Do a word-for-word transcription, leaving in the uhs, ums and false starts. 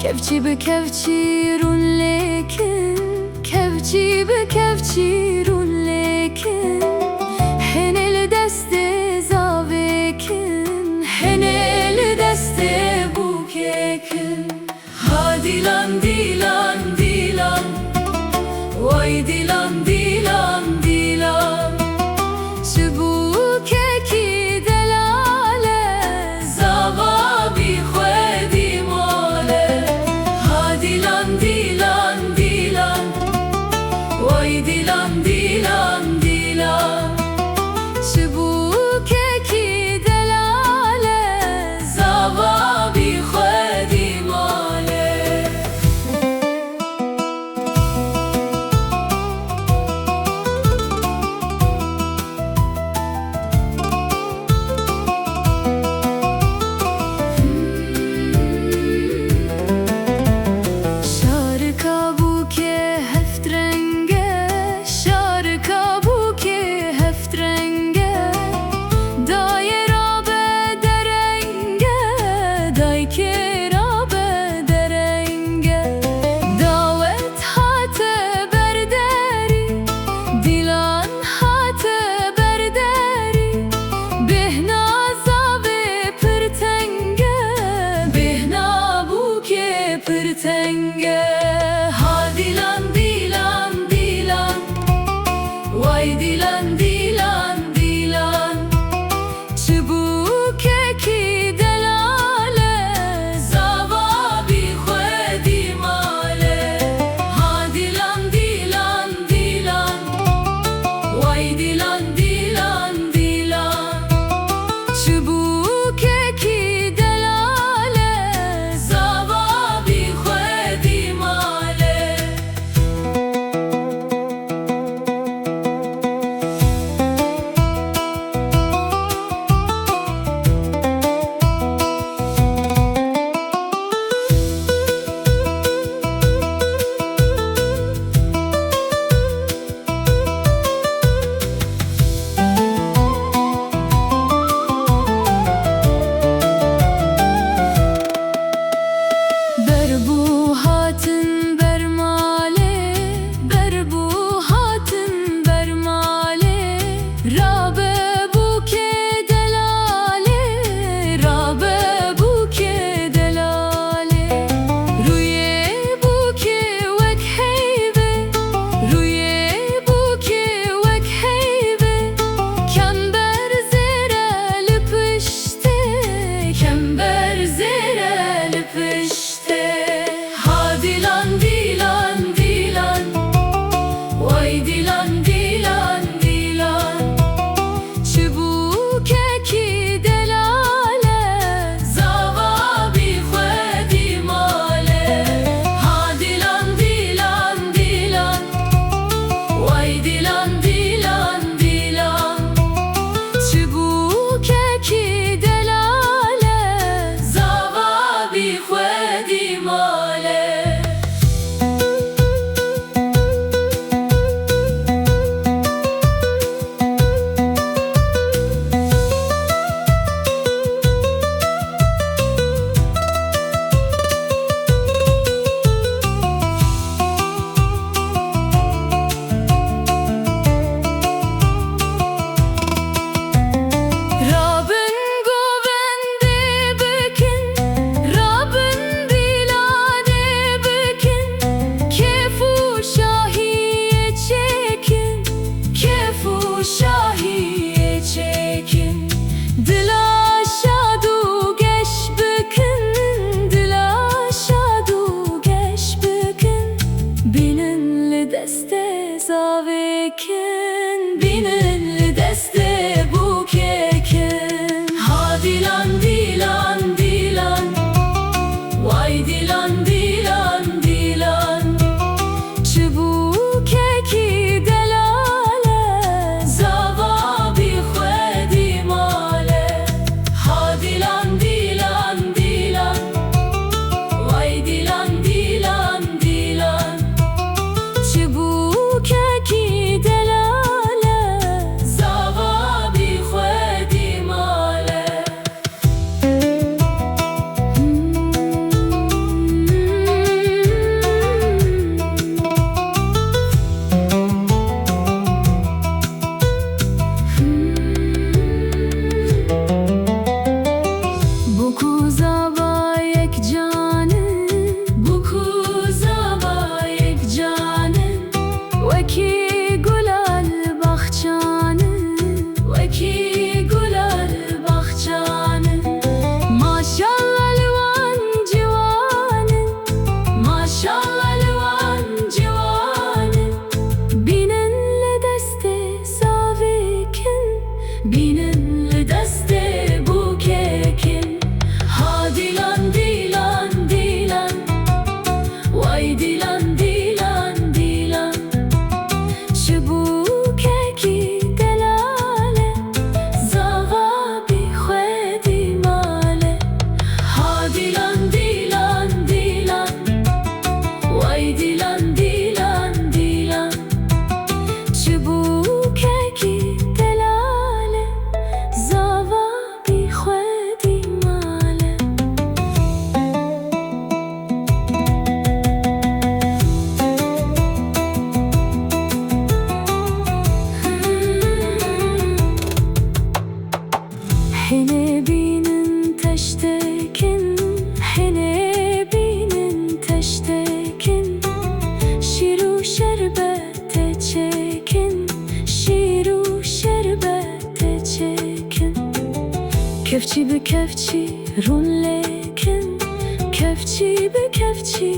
Kevçî bi kevçî rûn lêkin, kevçî bi kevçî rûn lêkin. Hinê li destê zavêkin, hinê li destê bûkêkin. Ha dîlan, dîlan, dîlan, way dîlan, dîlan, dîlan. Çi bûkekî delal e, zava bî xwedî mal e. Ha dîlan, dîlan, dîlan, way dîlan, dîlan, dîlan. Çi bûkekî delal e, zava bî xwedî mal e. Şarika bûkê heft reng e, şarika bûkê heft reng e. Dayê rabe dereng e, daykê rabe dereng e. Dawet hate ber derî, dîlan hate ber derî. Bêhna zavê pir teng e, bêhna bûkê pir teng e. Ha dîlan, dîlan, dîlan, way dîlan, dîlan, dîlan. Çi bûkekî delal e, zava bî xwedî mal e. Ha dîlan, dîlan, dîlan, way dîlan, dîlan, dîlan. Çi bûkekî delal e, zava bî xwedî mal e. Ber bû hatin ber malê, ber bû hatin ber malê. Rabe bûkê delalê, rabe bûkê delalê. Rûyê bûkê wek heyvê, rûyê bûkê wek heyvê. Kember zêre li piştê, kember zêre li piştê. Tê ha dîlan, dîlan, dîlan, way dîlan, dîlan, dîlan. Çi bûkekî delal e, zava bî xwedî mal e. Ha dîlan, dîlan, dîlan, way dîlan, dîlan, dîlan. Çi bûkekî delal e, zava bî xwedî mal e. Rabin govendê bikin, rabin dîlanê bikin, kêf û şahiyê çêkin, kêf û şahiyê çêkin. Dila şad û geş bikin, dila şad û geş bikin. Bînin li destê zavêkin, bînin li destê bûkêkin. Ha dîlan, dîlan, dîlan, way dîlan, dîlan, dîlan. Çi bûkekî delal e, zava bî xwedî mal e. Ha dîlan, dîlan, dîlan, way Kevçî bi kevçî rûn lêkin, kevçî bi kevçî